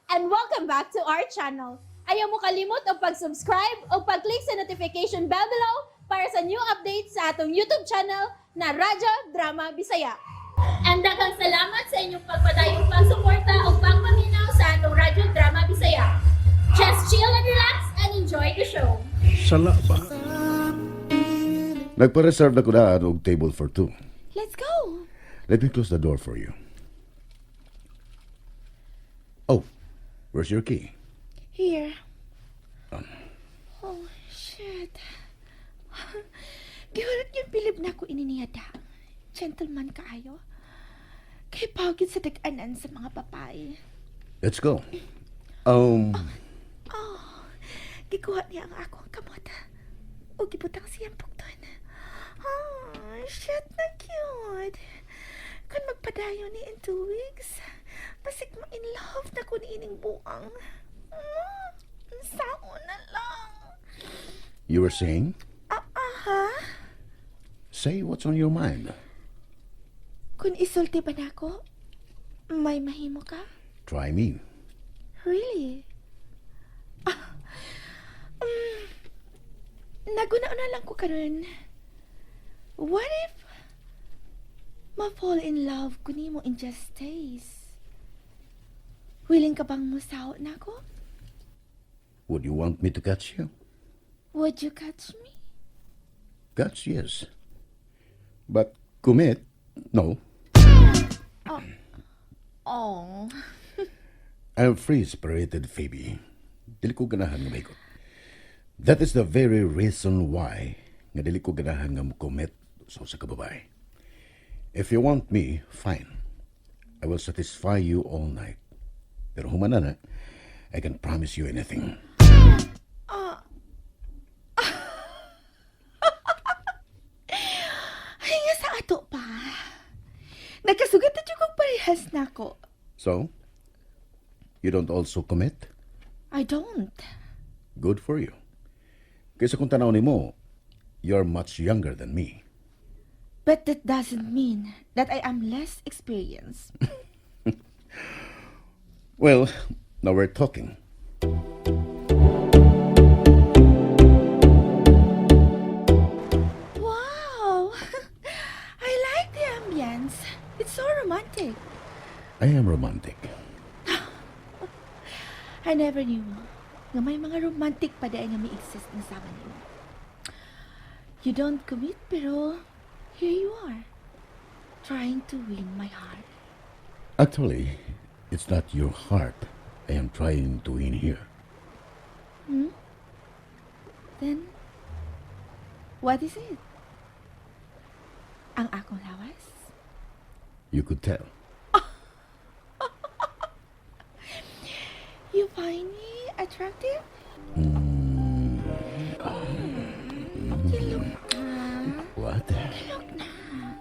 And welcome back to our channel. Ayaw mo kalimot og pag-subscribe o pag-click sa notification bell below para sa new updates sa atong YouTube channel na Radyo Drama Bisaya. And daghang salamat sa inyong pagpadayong pagsuporta o pagpaminaw sa atong Radyo Drama Bisaya. Just chill and relax and enjoy the show. Sala ba? Nagpa-reserve na ko na og table for two. Let's go. Let me close the door for you. Oh, where's your key? Here. Oh, shit. Gihulat yung bilib na ko ini niya da. Gentleman kaayo. Kay pagid sa dag-anan sa mga babae. Let's go. Gikuha niya ang akong kamot. O gibutang siyang pugton. Oh, shit na cute. Kung magpadayon ni in 2 weeks, basig ma in love na ko ni ining buang. Sao na lang. You were saying? Ah, aha. Say what's on your mind. Kung isulti ba nako, may mahimo ka? Try me. Really? Ah, naguna na lang ko karon. What if ma-fall in love ko nimo in just days? Willing ka bang musaw nako? Would you want me to catch you? Would you catch me? Catch, yes. But commit, no. Oh. I'm free-spirited, Phoebe. Dili ko ganahan nga maigot. That is the very reason why nga dili ko ganahan nga commit sa usa ka babae. If you want me, fine. I will satisfy you all night. Pero human na, I can promise you anything. Ay nga sa ato pa. Nagkasugat na jud kog parehas nako. So, you don't also commit? I don't. Good for you. Kaysa kung tanaw nimo, you're much younger than me. But that doesn't mean that I am less experienced. Well, now we're talking. Wow! I like the ambience. It's so romantic. I am romantic. I never knew nga may mga romantic pa diay nga may exist na sama nimo. You don't commit, pero here you are, trying to win my heart. Actually, it's not your heart I am trying to win here. Then, what is it? Ang akong lawas? You could tell. You find me attractive? Kilok na. What? Kilok na.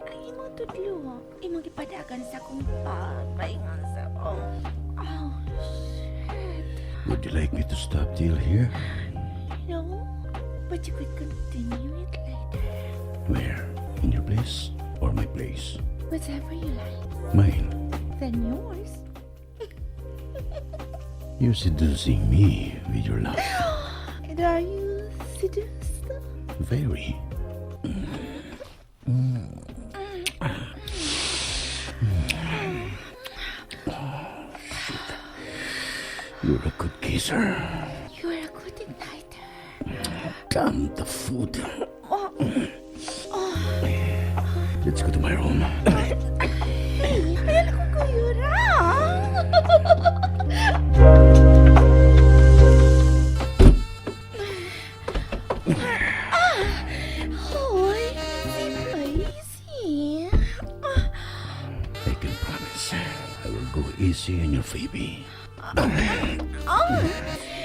Ang imong tudlo. Imong gipadagan sa akong pagpaingon sa. Oh, shit. Would you like me to stop deal here? No, but you could continue it later. Where? In your place or my place? Whatever you like. Mine. Then yours. You're seducing me with your love. And are you seduced? Very. Oh, shit. You're a good kisser. You're a good igniter. Damn the food. Let's go to my room. Hey, ayaw akong kuyura. Ah, hoy, easy. I can promise I will go easy on your Phoebe. Ah,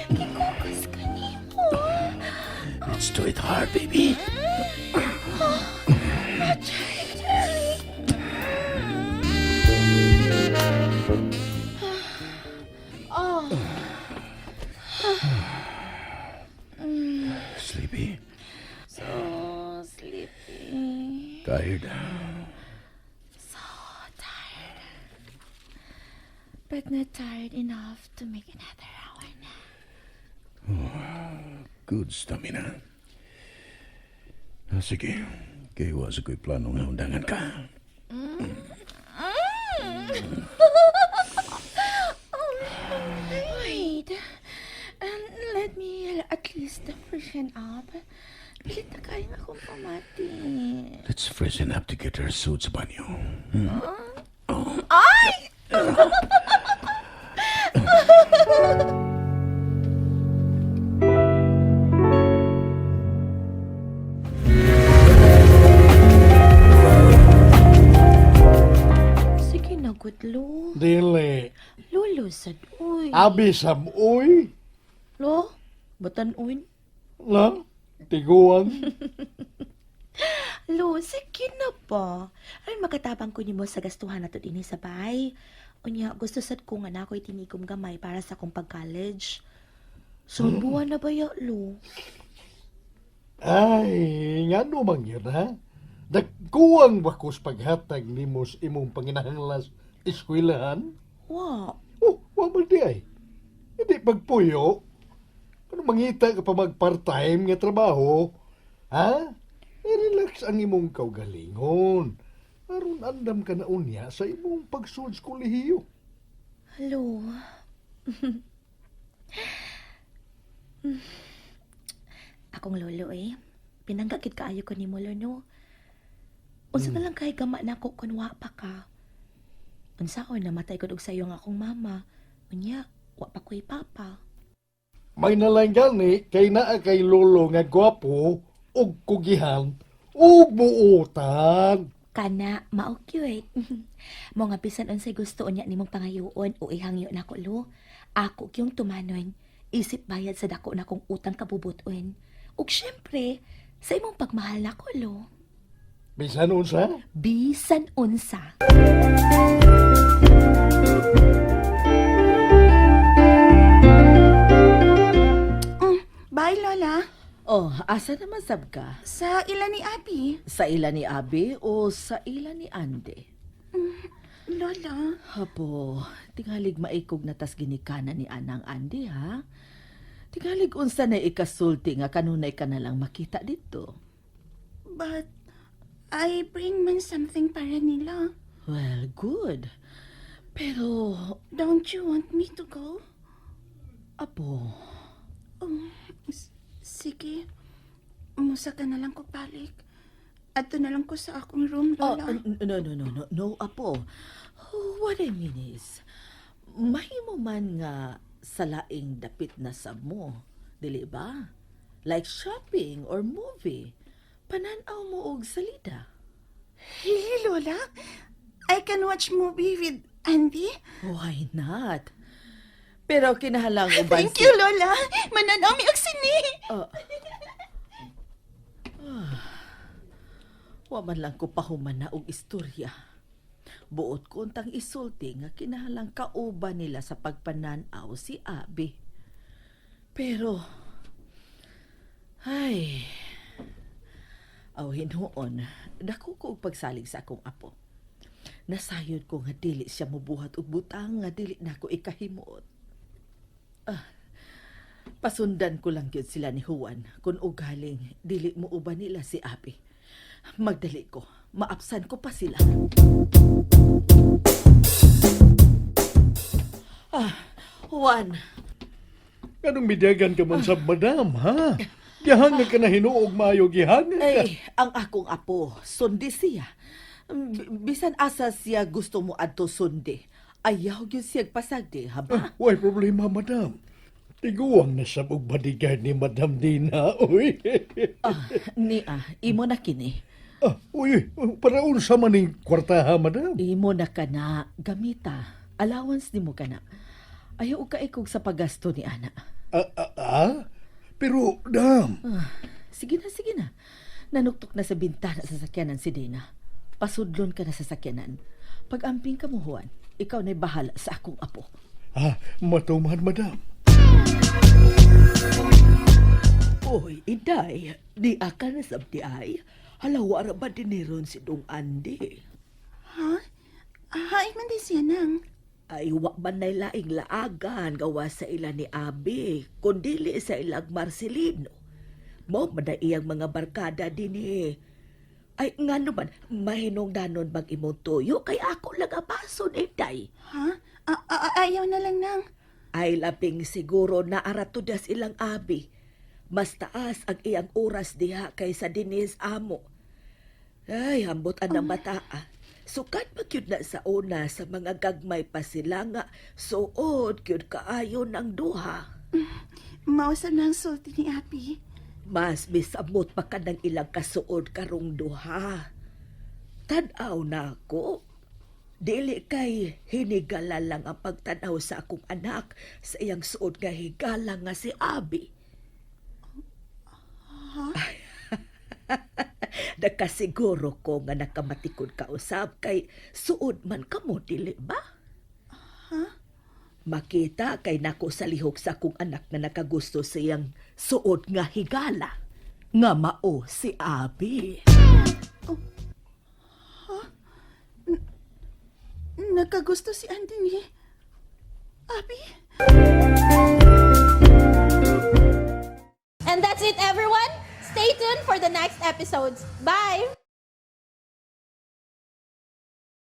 gikukus ka nimo. Let's do it hard, baby. Jerry, Jerry. Oh, Sleepy? So sleepy. Tired? So tired. But not tired enough to make another round. Good stamina. Ah, sige, kay wa sa ko'y plano nga undangan ka. Wait. Let me at least freshen up. Pilit na kaya nga akong pamati. Let's freshen up together suit sa banyo. Ay! Sige na, gudlo. Dili. Lolo, sad, uy. Abi samoy. Lo, batan-uin. Na? Tiguan. Lo, sige na ba? Aron makatabang ko nimo sa gastuhan nato dinhi sa bahay. Unya, gusto sad ko nga na ako'y tinigom gamay para sa akong pag-college. So, buwan na ba ya, Lo? Ay, nga no man yun, ha? Nagkuwang ba ko sa paghatag nimo sa imong panginahanglas eskwelahan? Wa. Oh, wa man di ay. Hindi pagpuyo. Ano mangita ka pa mag part-time nga trabaho? Ha? I-relax ang imong kaugalingon. Aron andam ka na unya sa imong pagsulod sa kolehiyo. Lo. Akong lolo eh. Pinanggakit kaayo ko nimo lo no. Unsa na lang kay gama nako kun wa pa ka. Unsaon namatay gud og sayo ang akong mama. Unya, wa pa ko'y papa. May nalang gani kay naa kay lolo nga gwapo ug kugihan ug buotan. Kana mao cute. Mo nga bisan unsay gusto unya nimong pangayoon o ihangyo nako lo. Ako gyung tumanon. Isip bayad sa dako na kong utang kabubuton. Ug syempre, sa imong pagmahal nako lo. Bisan unsa? Bisan unsa. Bye, Lola. Oh, asa naman sab ka? Sa ila ni Abby. Sa ila ni Abi o sa ila ni Ande? Lola, Hapo, tingalig maikog na tas ginikana ni Anang Ande, ha? Tingalig unsa na ikasulti nga kanunay ka na lang makita dito. but I bring man something para nila. Well, good. Pero, Don't you want me to go? apo, Oh, sige. Musa ka na lang ko balik. Adto na lang ko sa akong room, Oh, Lola. no, no, no, no, no, apo. Oh, what I mean is, mahimo man nga sa laing dapit na sab mo, dili ba? Like shopping or movie. Pananaw mo og salida. Really, Lola? I can watch movie with Andy? Why not? Pero kinahalang uban Thank you, Lola. Mananaw mi og sini. Oh. Wa man lang ko pahuman na og istorya. Buot ko untang isulti nga kinahalang kauban nila sa pagpananaw si Abi. Pero, ay, aw hinuon, dako ko og pagsalig sa akong apo. Nasayod ko nga dili siya mobuhat og butang nga dili nako ikahimuot. Pasundan ko lang gyud sila ni Juan kung ugaling dili mo uban nila si Abi. Magdali ko, maapsan ko pa sila. Ah, Juan, Kanong midyagan ka man sa madam, ha? Gihangag ka na hinuog maayo gihangag ka. ay, ang akong apo, sundi siya. Bisan asa siya gusto mo adto sundi. Ayaw gyud siya pasagdi, ha ba? Way problema, madam. Tiguang na sab og bodyguard ni Madam Dina, uy. Ah, ni ah, imo na kini. Ah, uy, para unsa man ning kwartaha, madam? Imo na kana gamita. Allowance nimo kana. Ayaw og kaikog sa paggasto ni ana. Ah, ah, ah? Pero, dam, Ah, sige na, sige na. Nanuktok na sa bintana sa sakyanan si Dina. Pasudlon ka na sa sakyanan. Pag-amping ka mo, Juan, ikaw na'y bahala sa akong apo. ah, matuman, madam. Oy, Inday, di aka na sabdi ay. Halawa ra ba diniron si Dong Andi? Ha? Hain man din siya nang. Ay, wa man nay laing laagan gawa sa ila ni Abi, kundili sa ilang Marcelino. Mao man na iyang mga barkada dinhi. Ay, nga naman, mahinungdanon bang imong tuyo kay ako lang abason, inday. Ha? Ayaw na lang nang. Ay, labing siguro na aratudas ilang abi. Mas taas ang iyang oras diha kaysa dinis amo. Ay, hambot ang bata ah. Sukat pa gyud na sa una sa mga gagmay pa sila nga suod gyud kaayo ng duha. Mausap na ang sulti ni Abi. Mas misamot pa ka ng ilang kasuod karong duha. Tanaw na ako. Dili kay hinigala lang ang pagtanaw sa akong anak sa iyang suod nga higala nga si Abi. Nakasiguro ko nga nakamatikod ka usab kay suod man kamo dili ba? Makita kay nako sa lihok sa akong anak na nakagusto sa iyang suod nga higala. Nga mao si Abi. Nagkagusto si Andy ni Abi? And that's it, everyone. Stay tuned for the next episodes. Bye!